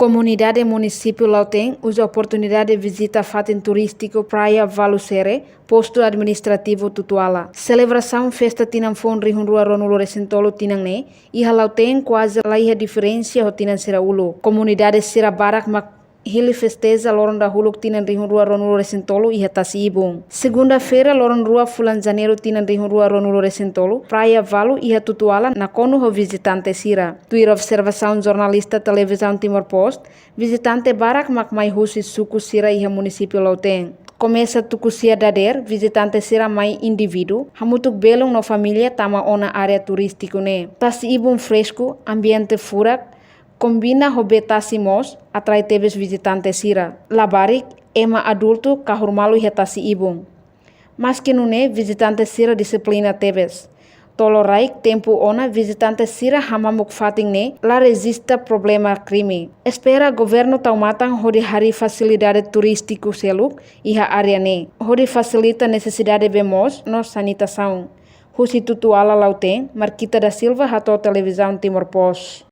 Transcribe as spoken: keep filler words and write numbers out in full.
Komunidade munisípiu Lautém uza oportunidade vizita fatin turístiku Praia Valu Sere, postu administrativu Tutuala. Selebrasaun festa tinan foun rihun rua ruanulu resin tolu tinan ne'e iha Lautém kuaze laiha diferensa ho tinan sira uluk. Komunidade sira barak mak hili festeja loron dahuluk tinan rihun rua ruanulu resin tolu iha tasi-ibun. Segunda-feira, loron rua fulan Janeiru tinan rihun rua ruanulu resin tolu, Praia Valu iha Tutuala nakonu ho vizitante sira. Tuir observasaun jornalista Televizaun Timor Post, vizitante barak mak mai husi suku sira iha munisípiu Lautém. Komesa tuku sia dadeer, vizitante sira mai indivíduu, hamutuk belun no família tama ona área turístiku ne'e. Tasi-ibun fresku, ambiente furak, kombina ho bee tasi mós atrai tebes vizitante sira. Labarik, ema adultu kahur malu iha tasi-ibun. Maski nune'e, vizitante sira dixiplina tebes. Tolo raik tempu ona vizitante sira hamamuk fatin ne'e la rejista problema krime. Espera governu tau matan hodi harii fasilidade turístiku seluk iha área ne'e, hodi fasilita nesesidade bee moos no sanitasaun. Husi Tutuala, Lautém, Marquita da Silva, hato'o Televizaun Timor Post.